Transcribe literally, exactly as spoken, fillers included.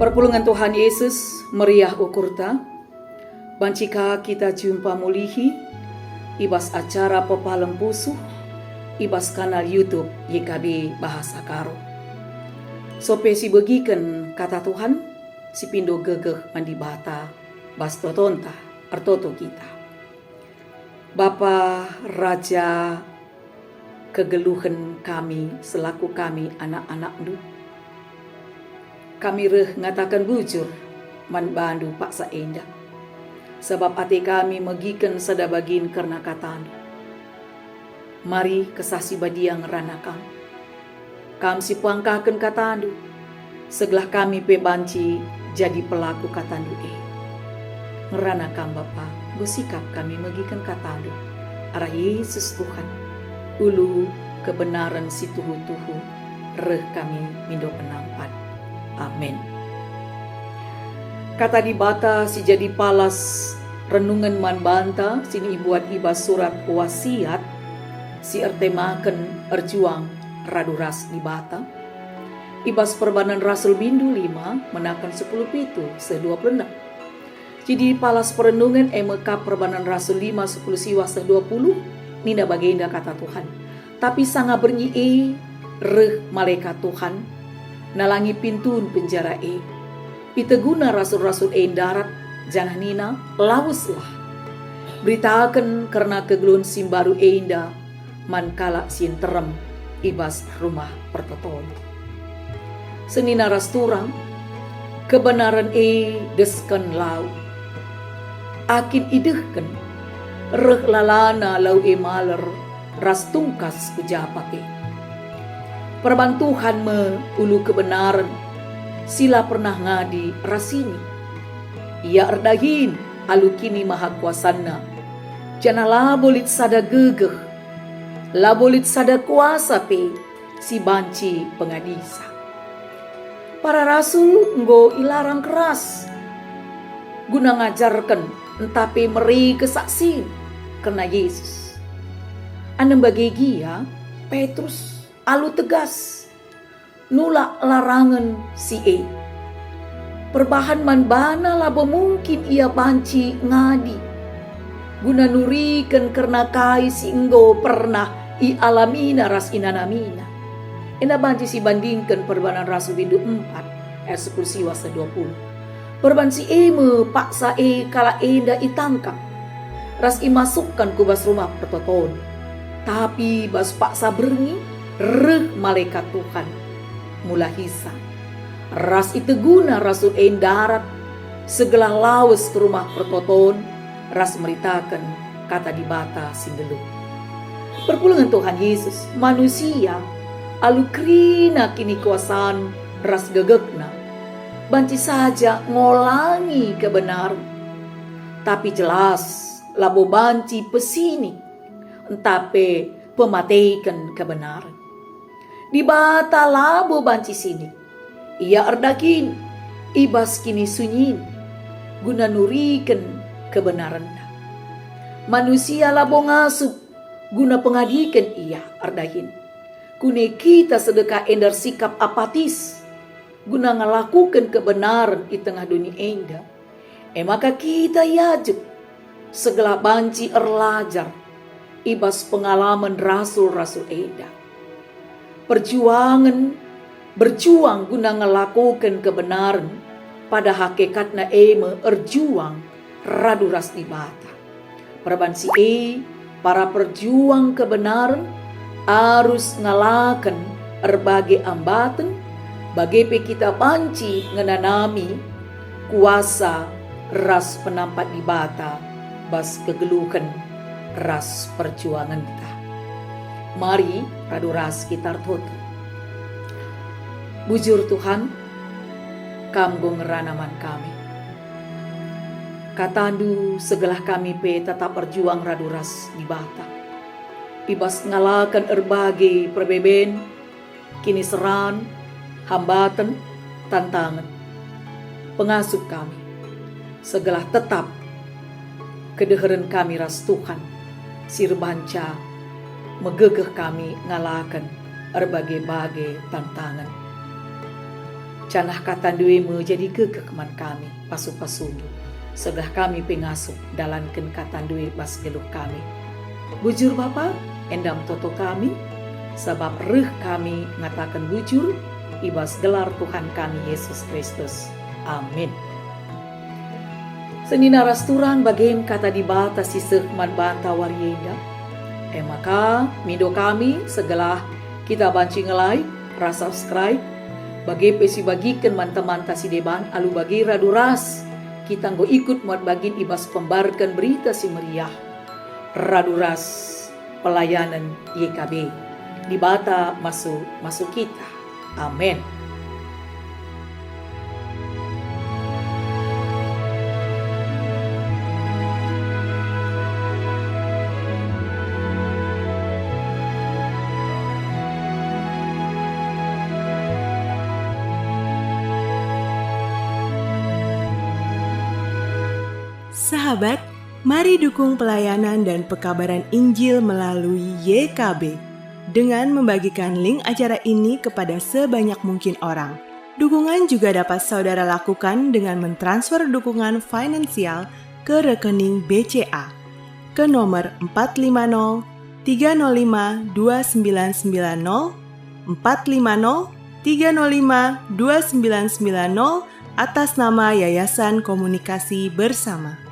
Perpulungen Tuhan Yesus meriah ukurta, banci ka kita jumpa mulihi i bas acara Pepalem Pusuh i bas kanal YouTube Y K B Bahasa Karo. Sope sibegiken Kata Tuhan, sipindo gegeh man Dibata bas totonta, ertoto kita. Bapa, Raja, kegeluhen kami selaku kami anak-anakNdu. Kami reh ngataken bujur man baNdu paksa enda, sabap ate kami megiken sada bagin kerna kataNdu. Mari Kesah Si Badia ngerana Kam. Kam si puangkahken kataNdu, segelah kami pe banci jadi pelaku kataNdu e. Ngerana Kam, Bapa, enggo sikap kami megiken kataNdu. Arah Yesus Tuhan, ulu kebenaren si tuhu-tuhu, reh kami mindo penampat. Amin. Kata Dibata si jadi palas renungen man banta si ibuat i bas surat Wasiat si ertemaken Erjuang Radu Ras Dibata, i bas Perbanan Rasul bindu lima menaken sepuluh pitu seh dua puluh enem. Jadi palas perenungen e me kap Perbanan Rasul lima sepuluh siwah seh dua puluh, nina bagenda Kata Tuhan. Tapi sanga berngi e reh malekat Tuhan, nalangi pintun penjara e. Iteguna rasul-rasul e ndarat, janah nina, "Laweslah, beritaken kerna kegeluhen si mbaru enda man kalak si nterem i bas Rumah Pertoton." Senina ras turang, kebenaren e desken lau. Akin idehken, reh lalana lau e maler ras tungkas ku japa pe. Perban Tuhan me ulu kebenaren si la pernah ngadi ras sini. Ia erdahin alu kinimahakuasanNa, janah labo lit sada gegeh, labo lit sada kuasa pe si banci pengadisa. Para rasul enggo ilarang keras guna ngajarken ntah pe meri kesaksin kerna Jesus. Anem bage gia, Petrus alu tegas nulak larangen si e. Perbahan man bana labo mungkin ia banci ngadi guna nuriken kerna kai si enggo pernah ialamina ras inanamina. Enda banci sibandingken Perbanan Rasul bindu empat ayat sepuluh siwah seh dua puluh. Perban si e me paksa e kalak enda itangkap ras imasukkan ku bas Rumah Pertoton. Tapi bas paksa berngi reh malekat Tuhan mulahisa, ras iteguna rasul e ndarat, segelah lawes ku Rumah Pertoton ras meritaken Kata Dibata si nggeluh. Perpulungen Tuhan Yesus, manusia alu kerina kinikuasan ras gegehna, banci saja ngolangi kebenaren, tapi jelas labo banci pesinik ntah pe pemateken kebenaren. Dibata labo banci sinik. Ia erdahin i bas kinisunyin guna nuriken kebenarenNa. Manusia labo ngasup guna pengadiken Ia erdahin. Kune kita sedekah enda ersikap apatis guna ngelakuken kebenaren i tengah doni enda, e maka kita iajuk segelah banci erlajar i bas pengalamen rasul-rasul enda. Perjuangen, berjuang guna ngelakuken kebenaren, pada hakekatna e me erjuang radu ras Dibata. Perban si e, para perjuang kebenaren arus ngalaken erbage ambaten, bage pe kita banci ngenanami kuasa ras penampat Dibata bas kegeluhen ras perjuangenta. Mari radu ras kita ertoto. Bujur Tuhan, Kam enggo ngerana man kami. KataNdu segelah kami pe tetap erjuang radu ras Dibata. I bas ngalaken erbage perbeben, kiniseran, hambaten, tantangen. Pengasup kami, segelah tetap kedeheren kami ras Tuhan, si erbanca megegeh kami ngalaken erbage-bage tantangen. Janah katandu e me jadi gegeh man kami, pasu-pasundu, segelah kami pe ngasup dalanken katandu e bas geluh kami. Bujur Bapa, endam toto kami, sabap reh kami ngataken bujur i bas gelar Tuhan kami Yesus Kristus. Amin. Senina ras turang bagem kata Dibata si seh man banta wari enda. E maka, mindo kami segelah kita banci nge-like ras subscribe, bage pe sibagiken man temanta si deban, alu bage radu ras kita enggo ikut muat bagin i bas pembarken Berita Si Meriah. Radu ras pelayanen Y K B. Dibata masu-masu kita. Amin. Sahabat, mari dukung pelayanan dan pekabaran Injil melalui Y K B dengan membagikan link acara ini kepada sebanyak mungkin orang. Dukungan juga dapat saudara lakukan dengan mentransfer dukungan finansial ke rekening B C A ke nomor empat lima nol tiga nol lima dua sembilan sembilan nol, empat lima nol tiga nol lima dua sembilan sembilan nol, atas nama Yayasan Komunikasi Bersama.